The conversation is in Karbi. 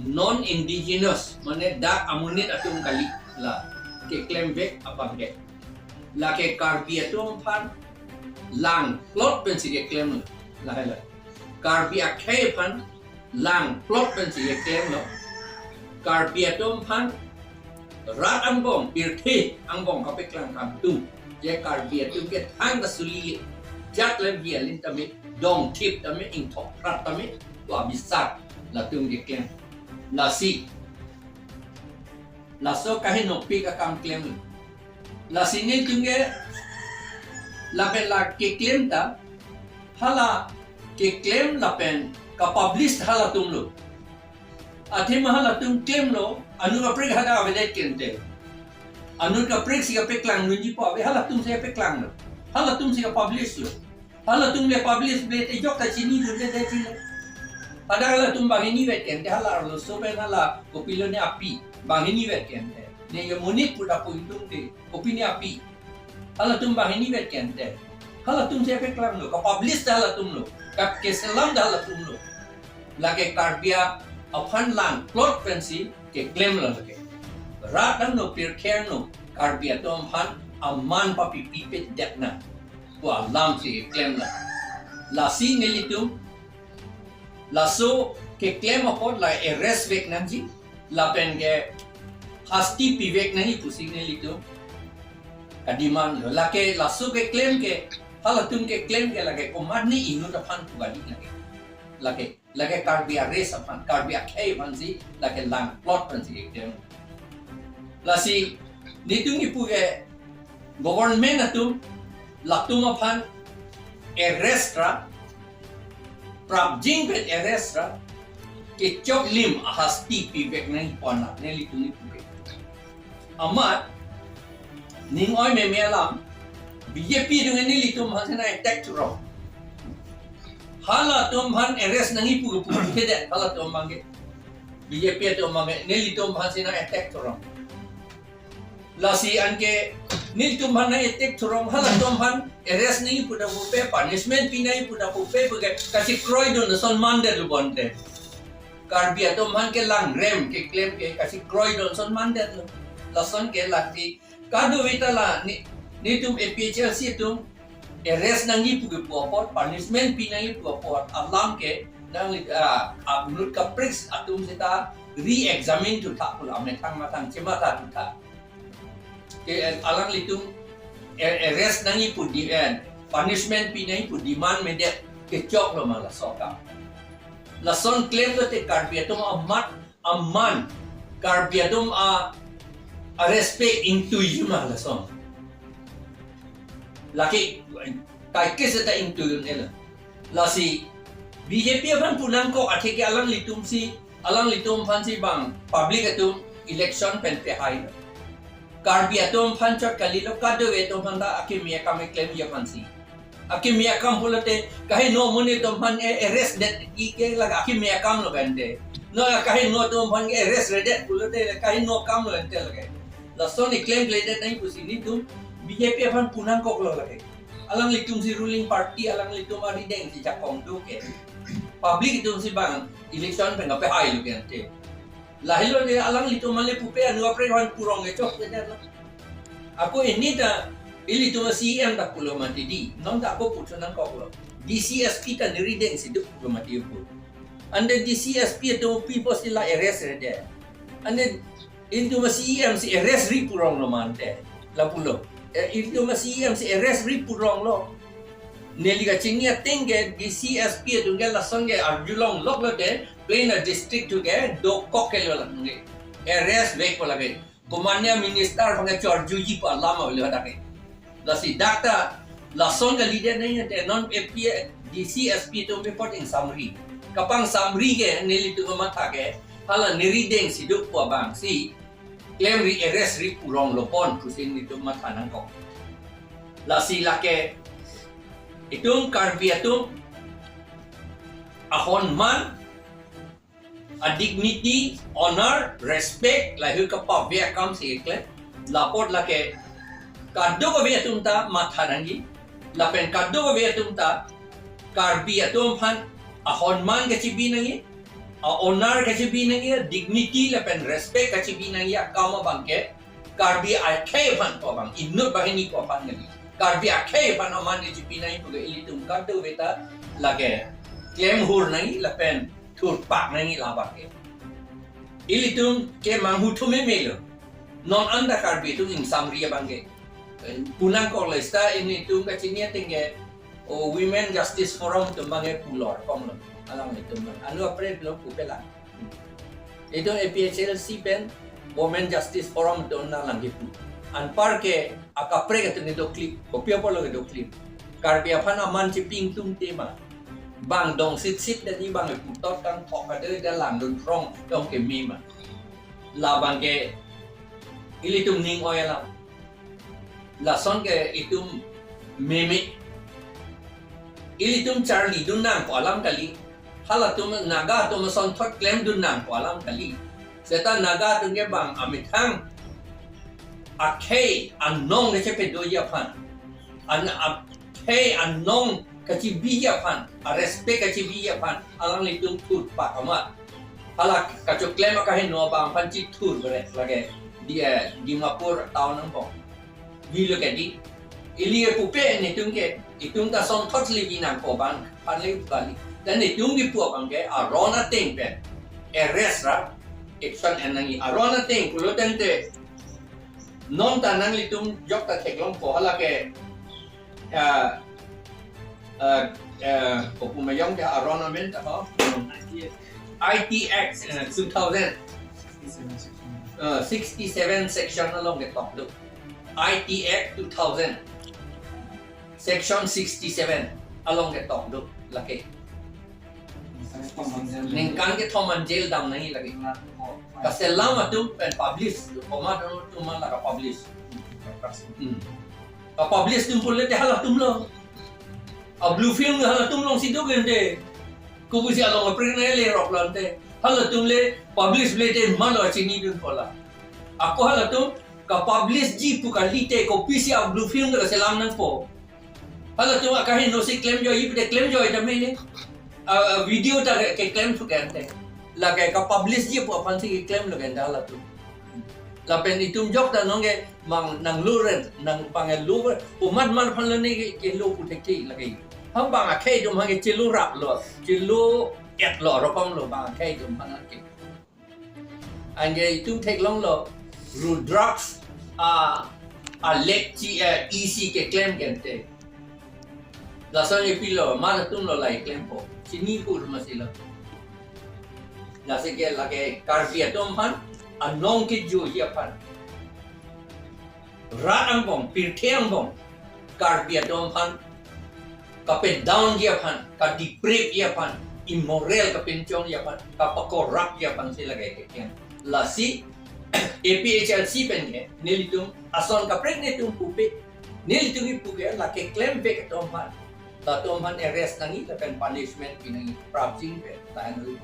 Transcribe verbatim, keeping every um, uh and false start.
non-indigenous, mane dak amonit atum kali la keklem vek abang ke. Lake Karbi atum aphan langplot pensi keklem lo. Lahai lo. Karbi akhei aphan langplot pensi keklemlo. Karbi atum aphan rat angbong, pirthe angbong kapeklang kangtung. Je Karbi atum ke thang ta suli, jat le bi alin tame, dongthip tame, ingthok prat tame, pu abisar latum keklem. Lasi, laso kahenopik akam klem. Lasi nelitum ke lapen la keklem ta, hala keklem lapen kapublish halatum lo. Athema halatum klemlo, anut kaprek hadak avedet ke ante. Anut kaprek si kapeklang nunji pu ave, halatum si kapeklang lo. Halatum si kapublish lo. Halatum le publish ble te jok ta chinidunde, de chile. Hadak halatum banghini vet ke ante, hala arloso pen hala kopilo ne api. Banghini vet ke ante. Ne ye monit pu ta pu ingtungde. Kopi ne api. Halatum banghini vet ke ante. Halatum si kapeklang lo, kapublish ta halatum lo, kap keselam ta halatum lo. Lake Karbi aphan langplot pensi keklem lo lake. Rat angno, pirthe angno, Karbi atum aphan aman papipi pet dak na pu alam si keklem lo. Lasi nelitum laso keklem apot la arrest vek nangji, lapen ke hasti pivek nangji pusi nelitum kademand lo. Lake laso keklem ke, halatum keklem ke lake komatne inut aphan pu kali lake. Lake, lake Karbi a-race aphan, Karbi akhei aphan si, lake langplot aphan si keklem. Lasi nelitum kipu ke government atum latum aphan arrest ra, prapjin pen arrest ra, kechoklim ahasti pivek nangji pu anak nelitum kipu ke. Amat ning oi meme alam, B J P atum nelitum aphan si nang-attack thurong. Halatum aphan arrest nangji pu kepu kedet, halatum abang ke. B J P atum abang ke nelitum aphan si nang-attack thurong. Lasi anke nelitum aphan nang-attack thurong, halatum aphan arrest nangji pu ta pupe, punishment pi nangji pu ta pupe, puke kachekroidun ason mandet lo bonte. Karbi atum aphan kelangrem keklem ke kachekroidun ason mandet lo. Lason ke lati kadokave ta la ne, netum A P H L C atum arrest nangji pu kepu apot, punishment pi nangji pu apot alam ke nang, ah, anut kaprek atum seta re-examine thutha pulo, amethang methang chematha thutha. Ke, eh, alanglitum, eh, arrest nangji pu di, eh, punishment pi nangji pu demand medet kechok lo ma laso akam. Lason klem lote Karbi atum amat aman, Karbi atum a, a-respect ingtuiji ma lason. Lake kaiketa ingtui un-e lo. Lasi B J P aphan pu nangkok athe ke alanglitum si, alanglitum aphan si bang public atum election pen pehai lo. Karbi atum aphan chot kali lo, kadokave atum aphan ta akimi akam keklemji aphan si. Akimi akam pulote, kaheno amonit atum aphan, eh, arrest det-ji ke la akimi akam lo bente. No, kaheno atum aphan arrest redet pulote, kaheno akam lo bente lake. Lason keklem kledet nangji pusi nelitum B J P aphan pu nangkok lo lake. Alanglitum si ruling party, alanglitum arideng si jakong do ke. Public atum si bang election pen kapehai lo ke ante. Lahelo ne alanglitum male pupe, anut kaprek aphan purong kechok ke lo. Ako ini ta, ilitum C E M ta pulo mati di, non ta ako pu thu nangkok lo. D C S P ta neri deng si duk pulo mati pu. Ante D C S P atum pi pos ila arrest redet. Ante ilitum C E M si arrest ri purong lo mante. La pulo. Eh, ilitum C E M si arrest ri purong lo. Neli kachini ateng ke D C S P atum ke lason ke arjulong lok lote, plain a district atum ke dokok ke lo lang ke. Arrest vek ko lake. Komatne minister aphan ke chorjuji pu alam avelo hadak ke. Lasi dak ta lason kalidet nangji ante non A P, D C S P atum report ingsamri. Kapangsamri ke nelitum matha ke hala neri deng si duk pu abang si klemri, arrest ri purong lo pon pusi nelitum matha nangkok. Lasi lake itum Karbi atum ahonman, a-dignity, honor, respect, lahei kapave akam si keklem. Lapot lake kadokave atum ta matha nangji. Lapen kadokave atum ta Karbi atum aphan ahonman kachibi nangji. a-honor kachebi nangji, dignity lapen respect kachebi nangji akam abangke Karbi akhei aphan ko abang, inut banghini ko aphan nangji. Karbi akhei aphan aman kachebi nangji puke ilitum kadokave ta lake klemhur nangji lapen thurpak nangji labangke. Ilitum ke manghu thume melo. Non anta Karbi atum ingsamri abangke. Punang college ta ilitum kachini atengke, o, Women Justice Forum atum abangke pulo, komlo. Alanglitum abang. Anu apre lo pupe lang. Itum A P H L C pen Women Justice Forum atum nanglang kipu. Anparke akaprek atum kedo klip, kopi apotlo kedo klip. Karbi aphan aman chepi ingtungte ma. Bang dong sitsit dan ni bang putot kangthok ada dan langdun rong dong keme ma. Labangke ilitum ning oi alam. Lason ke itum meme. Ilitum charlidun nangpo alam kali. Halatum Naga atum asonthot klemdun nangpo alam kali. Seta Naga atum ke bang amethang akhei anong kachepedoji aphan. An akhei anong kachebiji aphan, a-respect kachebiji aphan, alanglitum thurpak amat. Hala kachoklem akaheno abang aphan chithur bere lake di, eh, Dimapur town angbong. Bilo ke di. Ili pupe netum ke, itum ta sonthot libi nangpo abang aphan le bali. Dan netum kipu abangke aron ateng pen arrest ra action en nangji. Aron ateng pulo tangte non ta nanglitum jok ta theklongpo, hala ke, ah, ah, ah, kopi ma yong ke aron amen ta ho? I T Act, eh, two thousand, eh, sixty-seven section along ketok do. I T Act two thousand, section sixty-seven along ketok do lake. Ningkan kethom an jail dam nangji lake. Kaselam atum pen publish, komat atum man la kapublish. Hmm. Kapublish atum pulote halatum lo. A-blue film halatum alongsi do gente. Kopusi along apring nangji le rok lante. Halatum le publish le te malo chinidunpo la. Ako halatum kapublishji pu kalite kopisi a-blue film kaselam nangpo. Halatum akaheno si klemjoiji pute klemjoi tame ne. A, a-video ta ke, keklem thu kente. Lake kapublishji pu aphan si keklemlo kente halatum. Lapen itum jok ta nonke mang nanglo ren, nang pangelo ren. Komat mar aphan lo ne ke, kelo pu thekthe lake. Ham bang akhei atum aphan ke chelo raplo, chelo etlo rokom lo bang akhei atum aphan ke. Anke itum theklonglo, Rudraks a, a-lake chi, eh, isi keklem kente. Lason epilo, mar atum lo lai klempo. Chini kur masilo. Lasi ke lake Karbi atum aphan, anong kejoji aphan. Rat angbong, pirthe angbong, Karbi atum aphan kapedownji aphan, kadepraveji aphan, immoral kapinchongji aphan, kapakorruptji aphan si lake keklem. Lasi A P H L C pen ke, nelitum ason kaprek netum pupe, nelitum kipu ke lake klemvek atum aphan, latum aphan arrest nangji lapen punishment pi nangji, prapjin pen, lahenlo.